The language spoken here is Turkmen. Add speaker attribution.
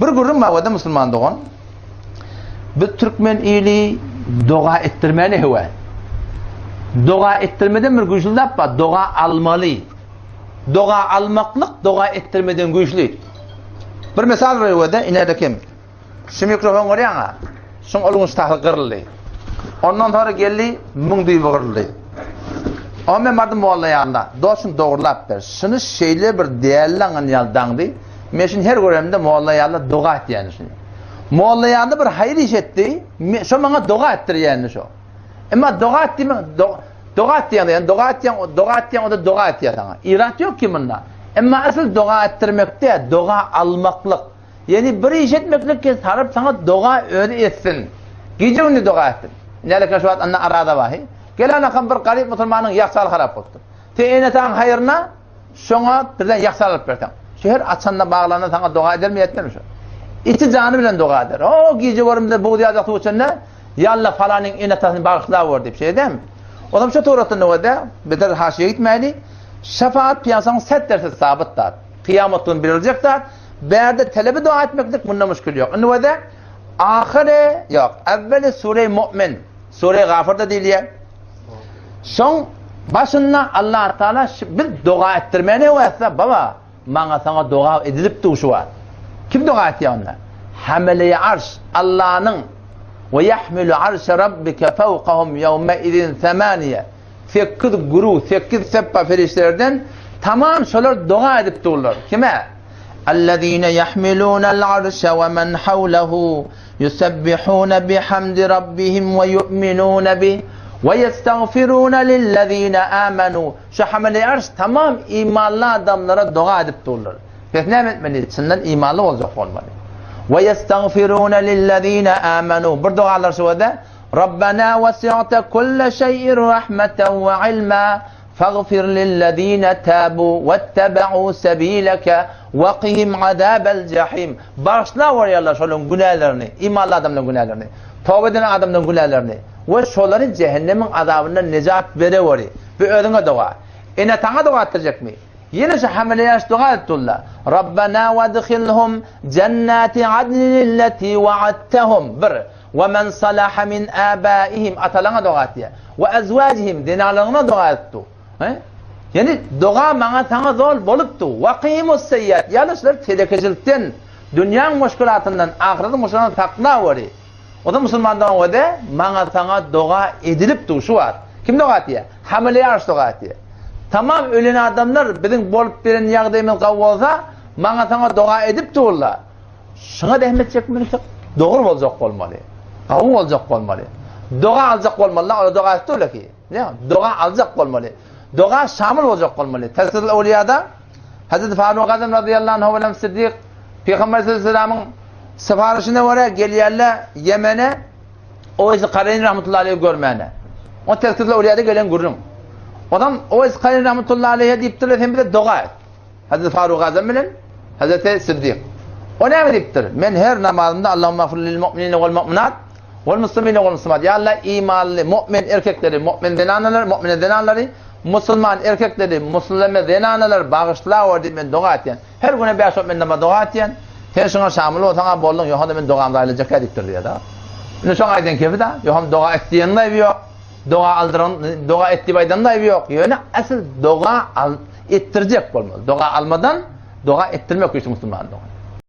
Speaker 1: Bir gürrüň bar wada musulman dogan. Biz türkmen ili doga etdirmäne höwes. Doga etdirmeden bir güýçli zat bar, doga almaly. Doga almaklyk doga etdirmeden güýçli. Bir mysal berýär-de, inerde kim? Şu mikrofon görýäň-a? Şuň ol gün şahy gyryldy. Ondan sonra geldi, müň düýbi gyryldy. O men bardym molla ýanyna. Dost şuny dogrulap ber. Şuny şeýle bir däli aňan ýaly daňdy. Men şuny her görenimde molla ýaly doga etýän şuny. Molla ýaly bir haýyr iş etdi. Şo maňa doga etdirýändi şo. Emma doga et diýme, doga et diýende, ýani doga etýän, doga etýän o-da doga etýär saňa. Irat ýok ki munda. Emma asyl doga etdirmekde doga almaklyk. Ýani bir iş etmeklik ki saryp saňa doga özi etsin. Gije gündüz doga etsin. Nälekä şu wagt anna arada bar. Gel anakam bir garyp musulmanyň ýagşy harap bolupdyr. Sen ene-ataň haýryna şoňa birden ýagşy alyp berseň. Şu her açanda baglanda saňa doga edermi etmezmi şu? Içi jany bilen doga eder. O gije görümde buz ýazak suw içende Ýa Allah falanyň ene-atasyny bagyşlawor diýip şeýdem. Onam şu suratda nöwede beter haşiýe gitmäli. Şefaat pyýasaň set derse sabyt zat. Kyýamat gün beriljek zat. Bärde telebi dua etmeklik munda muşkil ýok. Indi wede ahyry ýok. Evveli sure Mu'min, sure Gafyrda diýilýär. Şoň başynda Allah Taala biz doga etdirmäne wäsa baba maňa saňa doga edilip dur şu wagt. Kim doga etýär onda? Hamele arş Allanyň we yahmilu arşa rabbike fawqahum yawma izin samaniye. Sekiz güruh, sekiz sepba perişdelerden tamam şolar doga edip durlar. Kime? Ellezine yahmilunel arşe ve men havlehu yusebbihune bihamdi rabbihim ve yu'minune bih ve yestagfirune lillezine amenu. Şu hamele arş tamam imanly adamlara doga edip durlar. Pes näme etmeli? Çyndan imanly boljak bolmaly. Ve yestagfirune lillezine amenu. Bir dogalar şu Rabbena wesi'te kulle şeý'in rahmeten we ilma fagfir lillezine tabu wettebe'u sebileke wekihim azabel jahim. Bagyşla bolýarlar şolaryň günälerini, imanly adamlaryň günälerini, toba eden adamlaryň günälerini we şolary jähennemiň azabyndan nejat bereweri. Bu özüňe doga. Ene-ataňa doga etdirjekmi? Ýene şu hamile ýaş doga edip durlar. Rabbena wedhilhum jennati adnilleti wa'adtahum. Bir. We men salaha min abaihim atalaňa doga etýär. We azwajihim zenalaryňa doga edip dur. He? Ýani doga maňa saňa zol bolupdy. Waqimus seýýat. Ýaly şular telekeçilikden, dünýäň muşkulatyndan, ahyretiň muşkulatyndan saklaweri. O da musulman dogan wede maňa saňa doga edilip dur şu wagt. Kim doga etýär? Hamile ýaş doga etýär. Tamam ölen adamlar biziň bolup beren ýagdaýymyz gawy bolsa, maňa saňa doga edip durlar. Şuňa zähmet çekmeli, dogry boljak bolmaly. Gawy boljak bolmaly. Doga aljak bolmaly, ola doga etdi ki. Ne? Doga aljak bolmaly. Doga şamil boljak bolmaly. Tezkirül Awliýada Hazreti Faruk Azam radıyallahu anh bilen Siddik Peygamber sallallahu aleyhi ve sellem'in sifarişine görä gelýärler Ýemene Oweýs Kareýn rahmetullahi aleyhi görmäne. O Tezkirül Awliýada gelen gürrüň. Odam Oweýs Kareýn rahmetullahi aleyhi diýipdirler, sen bize doga et. Hazreti Faruk Azam bilen Hazreti Siddik. O näme diýipdir? Men her namazymda Allahumma gfir lil mu'minine wal mu'minat wal muslimine wal muslimat. Ya Allah imanly mu'min erkekleri, mu'min zenanalary, mu'mine zenanlary, musulman erkekleri, muslime zenanalary bagyşla diýip men doga etýän. Her güne 5 wagt men namaz doga etýän. Sen şoňa şamil bolsaň bolduň, ýoham men dogamda aýlajak diýipdir diýýär. Indi şoň aýdan kefi da, ýoham doga et diýen aýby ýok. Doga aldyran, doga et diýip aýdan aýby ýok. Ýöne asyl doga al etdirjek bolmaly. Doga almadan doga etdirmek üçin musulman doga.